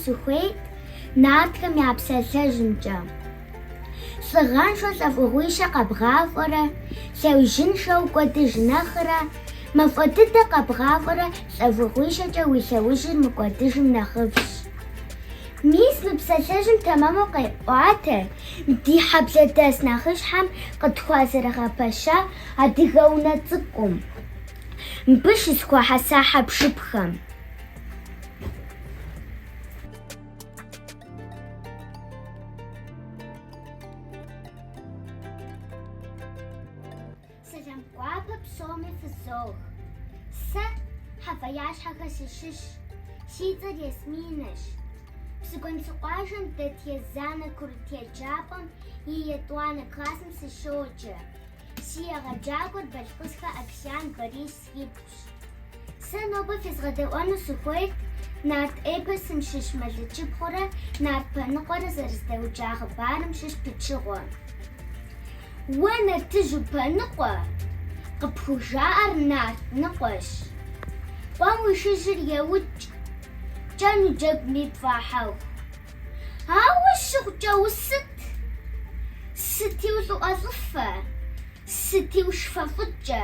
сыхуейт нартхэм я псалъэжьымкӏэ. Лӏыгъэншэу лӏэщӏыгъуищэ къэбгъафӏэрэ, лъэужьыншэу укӏуэдыж нэхърэ, мафӏэ дыдэ къэбгъафӏэрэ лӏэщӏыгъуищэкӏэ уи лъэужьыр мыкӏуэдыжым нэхъыфӏщ. Мис мы псалъэжьым тэмэму къеӏуатэ ди хьэблэдэс нэхъыжьхэм къытхуазэрыгъэпэща адыгэ унэ цӏыкӏум, мыбы щызэхуахьэса хьэпшыпхэм. Сэлам гуапэ псоми фызох. Сэ Хьэвэящхьэхэ сыщыщщ, си цӏэр Ясминэщ. Псыгуэнсу къуажэм дэт езанэ курыт еджапӏэм и етӏуанэ классым сыщоджэ. Си егъэджакӏуэр Балъкъызхэ Аксян Борис ипхъущ. Сэ нобэ фезгъэдэӏуэну сыхуейт нарт эпосым щыщ Мэлычыпхъурэ нарт Пэныкъуэрэ зэрызэдэукӏа хъыбарым щыщ пычыгъуэ. Уэ нартыжьу Пэныкъуэ, къыпхужаӏэр нарт ныкъуэщ. Къуэм уи шыжьыр еукӏ, кӏэн уджэгуми пфӏахьэху. Ауэ щыхъукӏэ усыт? Сыти улӏыӏуэлӏыфэ? Сыти ушфэфӏыкӏэ?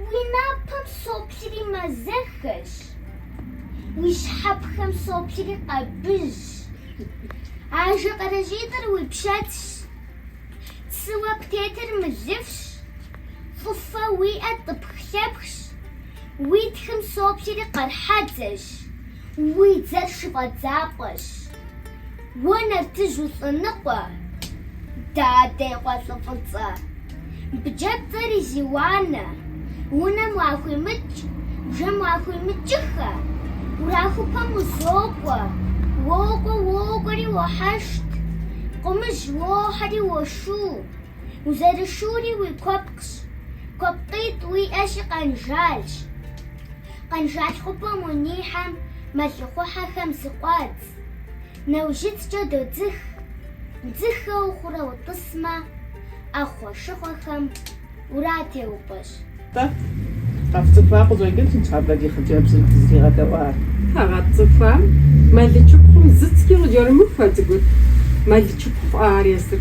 Уи напэм соплъри мазэхэщ, уи щхьэпхэм соплъри къэбыжьщ. Ажэ къэрэжьитӏыр уи пщэцщ, цыуэ птетыр мылыфщ, лӏыфэ уиӏэ тӏыпхлъэпхщ, уи тхым соплъри къэрхьэдзэщ, уи дзэр шыфӏэдзапӏэщ. Уэ нартыжь улӏыныкъуэ, дадэ и къуэ лӏы фӏыцӏэ. Бджэпцӏэри зи уанэ, унэм уахуимыкӏ, бжэм уахуимыкӏыхэ, урахупэм узокӏуэ, уокӏуэ, уокӏуэри уохьэшт, къумыжь уохьэри уошу, узэрышури уи куэпкъщ, куэпкъитӏ уиӏэщи къэнжалщ. Къэнжал хъупӏэм унихьэм, мэлыхъуэхьэхэм зыкъуадз. Нэужьыцкӏэ додзых, дзыхэ ухъурэ утӏысмэ, ӏэхъуэ-шыхъуэхэм уратеупӏэщ. Тӏэ, къэфцӏыхуа къыщӏэкӏынщ ныщхьэбэ ди хъыджэбзым дызригъэдэӏуар. Тхьэ, къэтцӏыхуам Мэлычыпхъум зыцкӏи къыкӏэрымыху а цӏыкӏур. Мэлычыпхъу ар езыр.